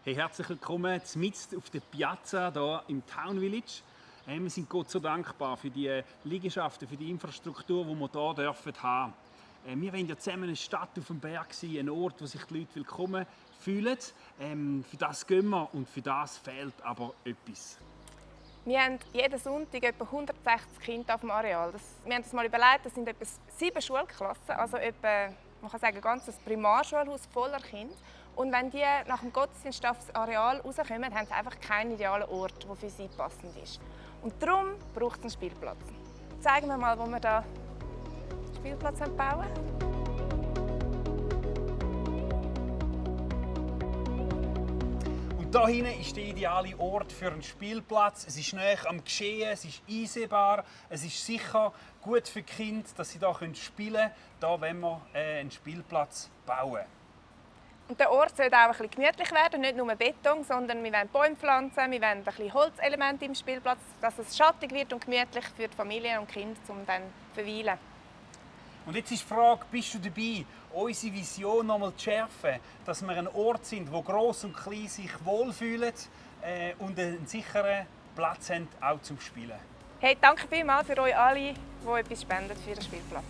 Hey, herzlich willkommen mitten auf der Piazza hier im Town Village. Wir sind Gott so dankbar für die Liegenschaften, für die Infrastruktur, die wir hier haben dürfen. Wir wollen ja zusammen eine Stadt auf dem Berg sein, ein Ort, wo sich die Leute willkommen fühlen. Für das gehen wir und für das fehlt aber etwas. Wir haben jeden Sonntag etwa 160 Kinder auf dem Areal. Wir haben uns mal überlegt, das sind etwa 7 Schulklassen, also etwa, man kann sagen, ein ganzes Primarschulhaus voller Kinder. Und wenn die nach dem Gottesdienst aufs Areal rauskommen, haben sie einfach keinen idealen Ort, der für sie passend ist. Und darum braucht es einen Spielplatz. Zeigen wir mal, wo wir da einen Spielplatz bauen. Und hier hinten ist der ideale Ort für einen Spielplatz. Es ist nahe am Geschehen, es ist einsehbar, es ist sicher gut für die Kinder, dass sie hier spielen können. Hier wollen wir einen Spielplatz bauen. Und der Ort soll auch ein bisschen gemütlich werden, nicht nur Beton, sondern wir wollen Bäume pflanzen, wir wollen ein bisschen Holzelemente im Spielplatz, dass es schattig wird und gemütlich für die Familie und die Kinder, um dann zu verweilen. Und jetzt ist die Frage, bist du dabei, unsere Vision noch einmal zu schärfen, dass wir ein Ort sind, wo gross und klein sich wohlfühlen und einen sicheren Platz haben, auch zum Spielen. Hey, danke vielmals für euch alle, die etwas spenden für den Spielplatz.